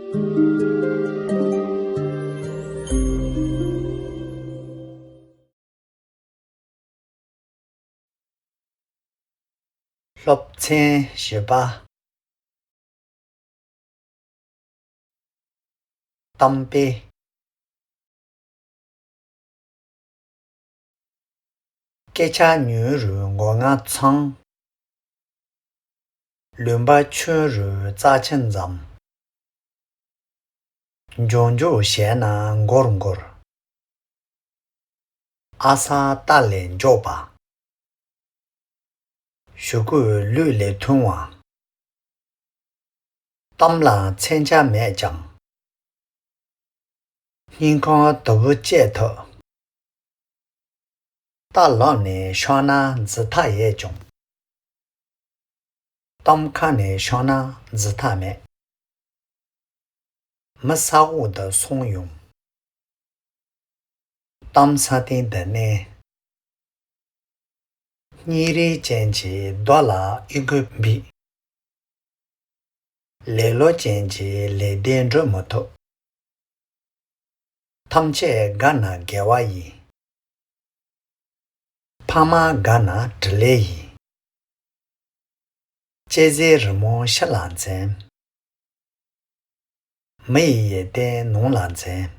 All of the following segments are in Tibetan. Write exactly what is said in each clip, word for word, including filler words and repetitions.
སློབ་ཚན་བཞི་པ། གཏམ་དཔེ། སྐད་ཆ་ཉུང་རུང་མགོ་རྔ་འཚང་། ལུང་པ་ཆུང་རུང་རྩྭ་ཆུ་འཛོམས། མགྱོགས་མགྱོགས་བཤད་ན་འགོར་འགོར། ཨ་གསར་རྟ་ལས་མགྱོགས་པ། གཞུ་རྒོད་ལུག་ལས་ཐུང་བ། གཏམ་ལ་མཚོན་ཆ་མེད་ཀྱང་། སྙིང་ཁོང་དུམ་བུ་བཅད་ཐུབ། རྟ་ལོག་ནས་ཤོར་ན་འཛི་ཐག་ཡས་ཀྱང་། གཏམ་ཁ་ནས་ཤོར་ན་འཛི་ཐག་མེད། མི་ས་འོག་ཏུ་སོང་ཡོང་། གཏམ་ས་སྟེང་དུ་གནས། སྙིང་རུས་ཅན་གྱི་རྡོ་ལ་ཨི་ཁུ་འབིད། ལེ་ལོ་ཅན་གྱི་ལེ་ལྡེ་འགྲོ་མི་ཐུབ། ཐམས་ཅད་དགའ་ན་དགེ་བ་ཡིན། ཕ་མ་དགའ་ན་དྲིན་ལས་ཡིན། ལྕེ་ཟེར་རི་མོ་ཕྱི་ལ་འཛིན། མི་ཡི་ཡིད་བརྟན་ནང་ལ་འཛིན།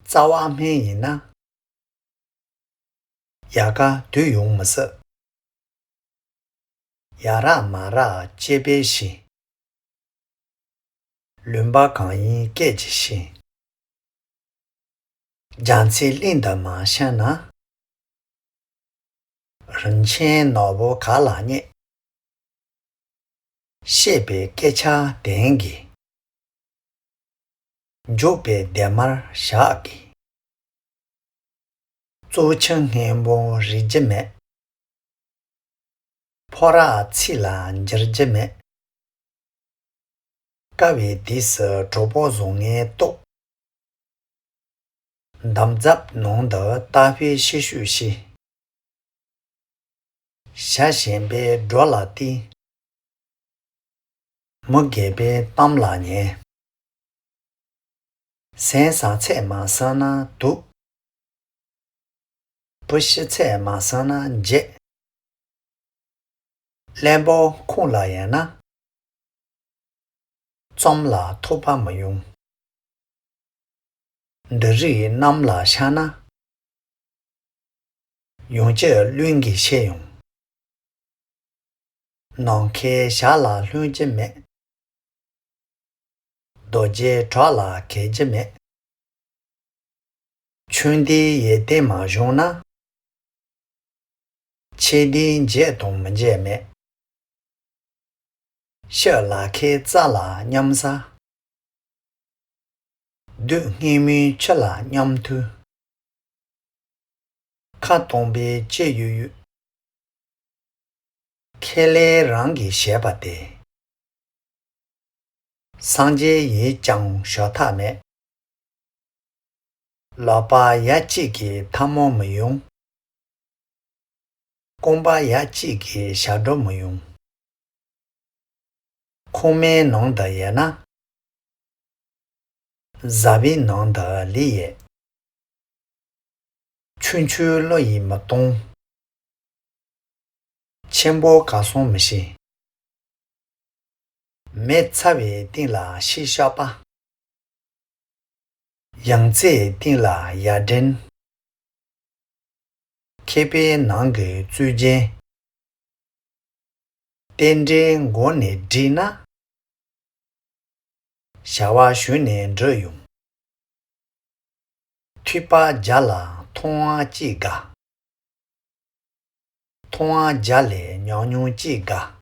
རྩ་བ་སྨན་ཡིན་ན། ཡལ་ག་དུས་ཡོང་མི་སྲིད། ཡ་རབས་མ་རབས་སྐྱེས་པའི་གཞི། ལུང་པ་གང་ཡིན་སྐད་ཀྱིས་ཤེས། རྒྱ་མཚོའི་གླིང་དུ་མ་ཤར་ན། རིན་ཆེན་ནོར་བུ་ག་ལ་རྙེད། བཤད་པའི་སྐད་ཆ་དེང་གི། འཇུག་པའི་ལྡེབ་མར་བཞག་གི། གཙོ་ཆེ་སྔོན་པོ་རིག་རྒྱུ་མེད། ཕོ་རབ་ཚིག་ལ་འགྱུར་རྒྱུ་མེད། དཀའ་བའི་དུས་སུ་གྲོགས་པོ་བཟང་ངན་རྟོགས། འདམ་རྫབ་ནང་དུ་རྟ་ཕོའི་ཤི་ཤུ་ཤི། ཞྭ་ཞན་པས་སྒྲོ་ལ་བཏིང་། མི་རྒས་པས་གཏམ་ལ་ཉན། ཟན་ཟ་ཚད་མ་ཟིན་ན་དུག། བུ་ཤི་ཚད་མ་ཟིན་ན་འགྱེད། གླེན་པོ་ཁོང་ལ་ཡིན་ན། རྩོམ་ལ་ཐོགས་པ་མི་ཡོང་། འབྲུ་རིགས་གནམ་ལ་ཤར་ན། ཡང་ཅིག་རླུང་གིས་ཤེས་ཡོང་། ནམ་མཁའི་ཞབས་ལ་ལྷུང་རྒྱུ་མེད། རྡོ་རྗེ་གྲོགས་ལ་གས་རྒྱུ་མེད། ཆུང་དུས་ཡིད་བརྟན་མ་བྱུང་ན། ཆེ་དུས་འགྱེད་དང་མི་འགྱེད་མེད། ཕྱི་ལ་ཁའི་རྩྭ་ལ་མཉམ་ཟ། སྡུག་བསྔལ་མའི་ཆུ་ལ་མཉམ་འཐུང་། ཁ་སྟོང་པའི་ལྕེ་ཡུད་ཡུད། ཁས་ལེན་རང་གིས་བྱས་པ་དེ། སངས་རྒྱས་ཡིས་ཀྱང་ཞོག་ཐག་མེད། ལག་པ་ཡ་གཅིག་གིས་ཐལ་མོ་མི་ཡོང་། རྐང་པ་ཡ་གཅིག་གིས་ཞབས་བྲོ་མི་ཡོང་། ཁོག་མའི་ནང་དུ་ཡལ་ན། གཟའ་པའི་ནང་དུ་ལུས་ཡལ། ཆུང་ཆུང་བློ་ཡིས་མི་གཏོང་། ཆེན་པོ་གར་སོང་མི་ཤེས། མེ་ཚ་བའི་སྟེང་ལ་ཤིང་གཤགས་པ། ཡང་རྩེའི་སྟེང་ལ་ཡར་འདྲེན། མཁས་པའི་ནང་གི་གཙུག་རྒྱན། རྟེན་འབྲེལ་མགོ་ནས་བསྒྲིགས་ན། བྱ་བ་གཞུག་ནས་འགྲུབ་ཡོང་། ཐོས་པ་བརྒྱ་ལ་མཐོང་བ་གཅིག་དགའ། མཐོང་བ་བརྒྱ་ལས་ཉམས་མྱོང་གཅིག་དགའ།